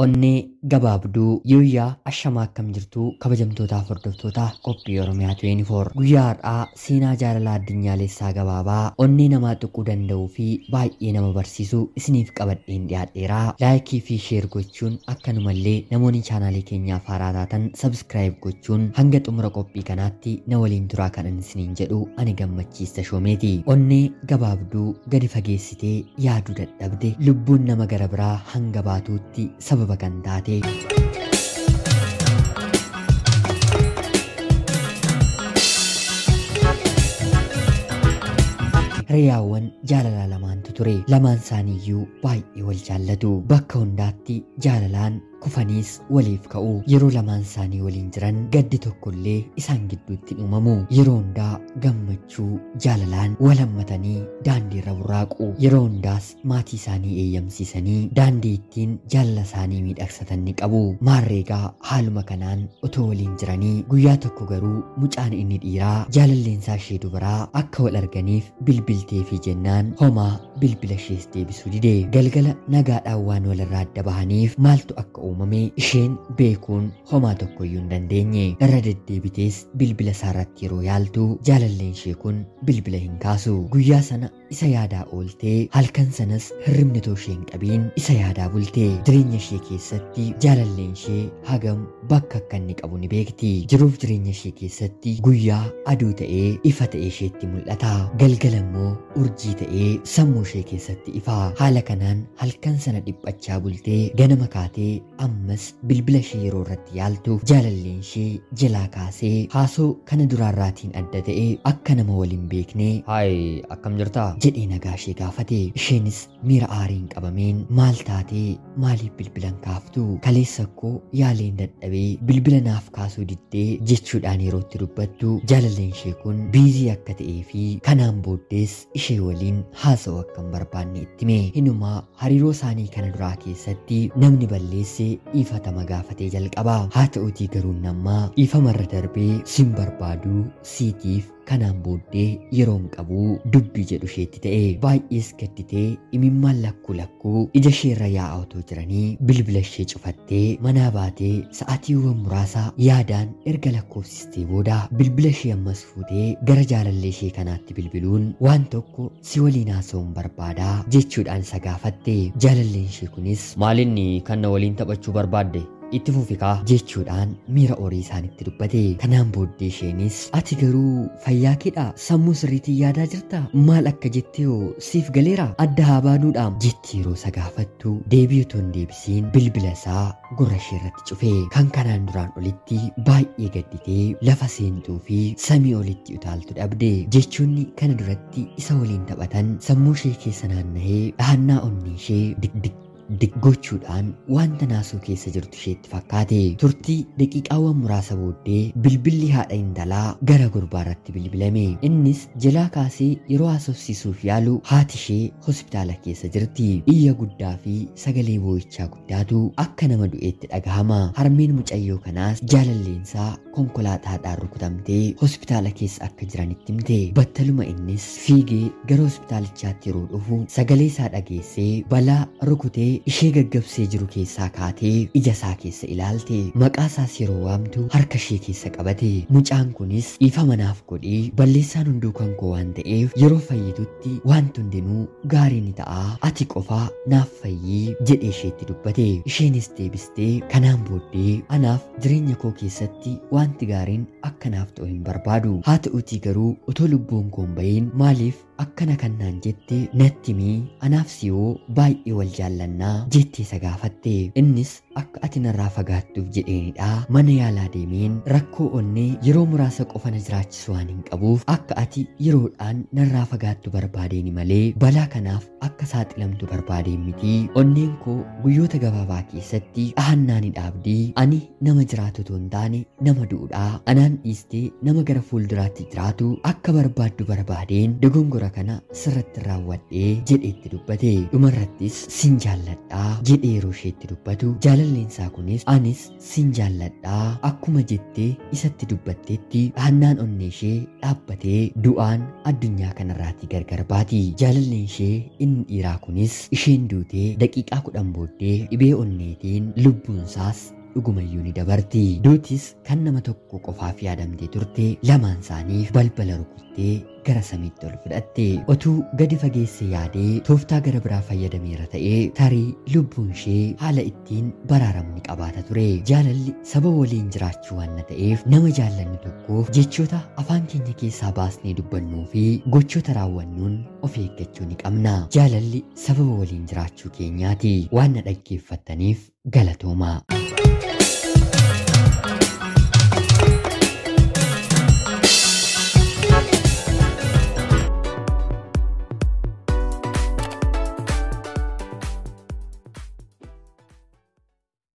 Onnee gabaabduu Yuuyyaa ashamaa akkam jirtuu kabajamtootaaf hordoftoota qophii Oromiyaa 24 guyyaa har'aa seenaa jaalalaa addunyaalessaa gabaabaa onnee namaa tuquu danda'uu fi baay'ee nama barsiisu isiniif qabadheen dhiyaadheera. Laayikii fi sheer gochuun akkanumallee namoonni chaanaalii keenyaaf haaraa taatan sabskiraayib gochuun hanga xumura qophii kanaatti na waliin turaa kan isiniin jedhu ani Gammachiis Tashoomeeti. Onnee gabaabduu gadi fageessitee yaaduu dadhabde lubbuun nama gara biraa hanga baatuutti sababa kan taate. Hiriyaawwan jaalalaa lamaantu ture. Lamaan isaaniiyyuu baay'ee wal jaallatu. Bakka hundaatti jaalalaan kufaniis waliif ka'u. Yeroo lamaan isaanii waliin jiran gaddi tokkollee isaan gidduutti hin uumamu. Yeroo hundaa gammachuu jaalalaan wal hammatanii daandii irra burraaqu. Yeroo hundaas maatii isaanii eeyyamsiisanii daandii ittiin jaalala isaanii miidhagsatan ni qabu. Maarreegaa haaluma kanaan otoo waliin jiranii guyyaa tokko garuu mucaan inni dhiiraa jaalalleensaa ishee dubaraa akka wal arganiif bilbiltee fi jennaan homaa bilbila ishees deebisuu dide. Galgala nagaadhaan waan walirraa adda bahaniif maaltu akka uumame isheen beekuun homaa tokkoyyuu hin dandeenye. Irra deddeebitees bilbila isaarratti yeroo yaaltu jaalalleen ishee kun bilbila hin kaasu. Guyyaa sana isa yaadaa ooltee halkan sanas hirribni otoo ishee hin qabiin isa yaadaa bulte. Jireenya ishee keessatti jaalalleen ishee hagam bakka akka inni qabu ni beekti. Jiruuf jireenya ishee keessatti guyyaa aduu ta'ee ifa ta'ee isheetti mul'ata. Galgala immoo urjii ta'ee sammuu ishee keessatti ifa. Haala kanaan halkan sana dhiphachaa bultee ganama kaatee ammas bilbila ishee yeroo irratti yaaltu jaalalleen ishee jalaa kaasee haasoo kana duraarraatiin adda ta'e akka nama waliin beekne Haay, akkam jirtaa? jedhee nagaa ishee gaafate. Isheenis miira aariin qabameen maal taatee maaliif bilbilan kaaftu kaleessa koo yaaleen dadhabee bilbila naaf kaasuu diddee jechuudhaan yeroo itti dubbattu jaalalleen ishee kun biizii akka ta'ee fi kanaan booddees ishee waliin haasa'uu akka hin barbaanne itti hime. Hinumaa hariiroo isaanii kana duraa keessatti namni balleesse dhiifatama gaafatee jalqaba. Haa ta'uutii garuu nammaa dhiifamarra darbee sin barbaaduu siitiif kanaan booddee yeroon qabu dubbii jedhu isheetti ta'e. Baay'ees gadditee imimmaan lakkuu lakkuu ija isheerra yaa'aa otoo jiranii bilbila ishee cufattee manaa baatee sa'aatiiwwan muraasa yaadaan erga lakkoofsistee booda bilbila ishee ammas fuutee gara jaalallee ishee kanaatti bilbiluun waan tokko si waliin haasa'uun barbaadaa jechuudhaan isa gaafatte. Jaalalleen ishee kunis Maalinni kan na waliin taphachuu barbaadde? Itti fufi kaa. jechuudhaan miira horii isaanitti dubbate. Kanaan booddee isheenis ati garuu fayyaa keedhaa? Sammuu sirriitiin yaadaa jirtaa? Maal akka jettee hoo siif galeera? Adda haa baanuudhaam jetti yeroo isa gaafattu deebii otoo hin deebisiin bilbila isaa gurra ishee irratti cufe. Kan kanaan duraan olitti baay'ee gadditee lafa seentuu fi samii olitti utaaltu dhabde. Jechoonni kana duratti isa waliin taphatan sammuu ishee keessa naanna'ee dhahannaa onnee ishee dik dik dik gochuudhaan wanta naasuu keessa jirtu isheetti fakkaate. Turtii daqiiqaawwan muraasa booddee bilbilli haadha intalaa gara gurbaarratti bilbilame. Innis jalaa kaasee yeroo haasofsiisuuf yaalu haati ishee hospitaala keessa jirti. Iyya guddaa fi sagalee boo'ichaa guddaatu akka nama du'eetti dhagahama. Harmeen mucayyoo kanaas jaalalleensaa konkolaataadhaan rukutamtee hospitaala keessa akka jiranitti himte. Battaluma innis fiigee gara hospitaalichaatti yeroo dhufu sagalee isaa dhageessee balaa rukutee ishee gaggabsee jiru keessaa kaatee ija isaa keessa ilaalte. Maqaa isaas yeroo waamtu harka ishee keessa qabate. Mucaan kunis dhiifama naaf godhii balleessaan hunduu kan koo waan ta'eef yeroo fayyitutti wanti hundinuu gaarii ni ta'a, ati qofaa naaf fayyii jedhee isheetti dubbate. Isheenis deebistee kanaan booddee anaaf jireenya koo keessatti wanti gaariin akka naaf ta'u hin barbaadu. Haa ta'uutii garuu otoo lubbuun koo hin bahin maaliif akkana kan naan jette natti himii, anaaf siyoo baay'ee wal jaallannaa jettee isa gaafatte. Innis akka ati narraa fagaattuuf jedheenidha. Mana yaalaa deemeen rakkoo onnee yeroo muraasa qofa na jiraachisu waan hin qabuuf akka ati yeroodhaan narraa fagaattu barbaadeeni malee balaa kanaaf akka saaxilamtu barbaadeen miti. Onneen koo guyyoota gabaabaa keessatti dhahannaa ni dhaabdii. Ani nama jiraatu otoo hin taane nama du'uudha. Anaan dhiistee nama gara fuulduraatti jiraatu akka barbaaddu barbaadeen dogongora kana sirratti raawwadhee jedheetti dubbate. Dhumarrattis sin jaalladhaa jedhee yeroo isheetti dubbatu jaalalli Jaalalleen isaa kunis anis sin jaalladhaa akkuma jettee isatti dubbatteetti dhahannaan onnee ishee dhaabbatee du'aan addunyaa kanarraatii gargar baati. Jaalalleen ishee inni dhiiraa kunis isheen duutee daqiiqaa 10 booddee dhibee onneetiin lubbuunsaas dhugumayyuu ni dabarti. Duutis kan nama tokko qofaaf yaadamtee turte lamaan isaaniif balbala rukuttee gara samiitti ol fudhatte. Otuu gadi fageesse yaadee tooftaa gara biraa fayyadameera ta'ee tarii lubbuun ishee haala ittiin baraaramu ni qabaata ture. Jaalalli saba waliin jiraachuu waan ta'eef nama jaallannu tokkoof jechoota afaan keenya keessaa baasnee dubbannuu fi gochoota raawwannuun of eeggachuu ni qabna. Jaalalli sababa waliin jiraachuu keenyaati. Waan na dhaggeeffattaniif galatoomaa.